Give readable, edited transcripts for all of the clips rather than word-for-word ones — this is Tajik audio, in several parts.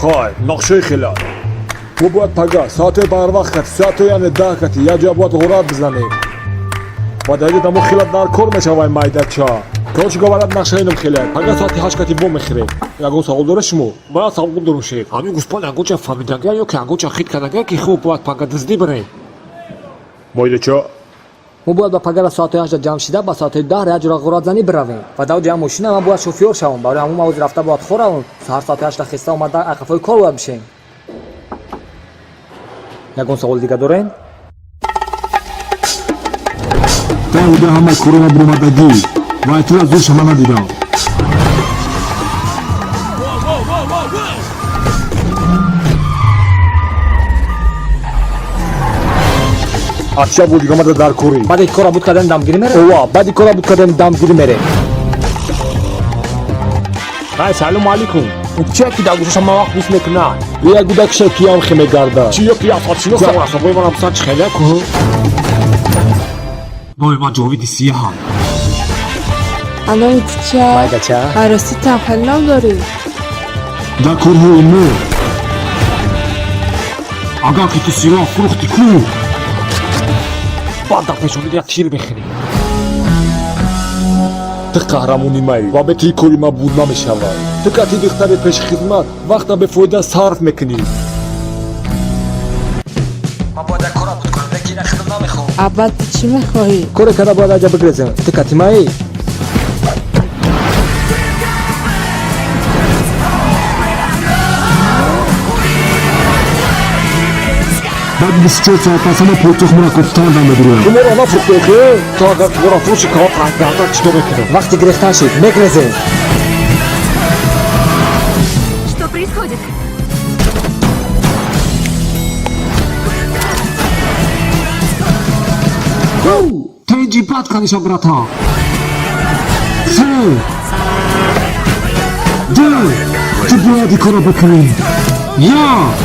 Хай, нақшаи хела. Мо бояд пага соати барвақт кати, соати яъне 10 кати як ҷоя бояд ғурат бизанем. Ва дар ҷо мо хела дар кор мешавай, майдача. Короче говоря, нақшаи инам хеле. Пага соати 8 кати во мехӯрем. Ягон савол дора шумо? Ман савол дорам, шеф. Ҳамин гӯспанд ягонча фаҳмидага ё ки ягонча хит кардага, ки хуб бояд пага дуздӣ бирем? Майдача. Мо бояд ба пагара соатҳои 8 ҷамъ шида, ба соатҳои 10 як ҷора ғуратзанӣ биравем. Ва дар ҷоя мошина ман бояд шофёр шавам. Барои ҳамон ман ҳозир рафта бояд хоравам. Саҳар соати 8 хеста омада ақафои кор бояд бишем. Ягон саволи дига дорем? Дауда ҳамаи корона буромадагӣ ва айтура зур шама надидам. Ача буд дигамада дар корӣ. Баъде кора буд кардем, дамгирӣ мерем? Ова, баъди кора буд кардем, дамгирӣ мерем. Ай, салому алайкум. Чия ки дар гӯшаша ман вақт бис мекунад? Як гудакша киям хе мегардад. Чи ё ки асабшинос асабои манам сан чи хеле ку? Номи ман Ҷовиди Сияҳам. Аллои, ту чия? Майдача. Арости там хеле ном дорӣ. Дар корҳои мо. Агар ки ту силоҳ фурӯхтӣ ку, баъд дар пешонид як тир мехӯрӣ. Ту қаҳрамони маӣ ва бе тии кори ман буд намешавад. Ту кати духтари пешхизмат вақта бефоида сарф мекунӣ. Ман бояд як кора буд кунам, лекин ина хидм намехоҳам. Абад, ту чӣ мехоҳӣ? Коре карда бояд аҷа бигрезем. Ту кати маӣ? Баъди 24 соат пас ҳама пойтухмона кофтанда медурӯям. Ту моро нафурӯхтӣ, охе? Ту агар ки моро фурӯши, кавоб гардан чӣ мекунам? Вақти гирехтан шид, мегрезем. Что происходит? Тенҷи бад каниша, братан. Се, ду, ту бояд ин корро бикунӣ. Як.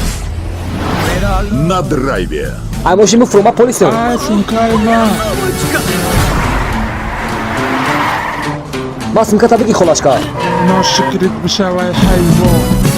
На драйве. Ай, мошин бифурӯ, ман полисем. Ман симката биги, холашка. Ношукрит бишавай, ҳайвон.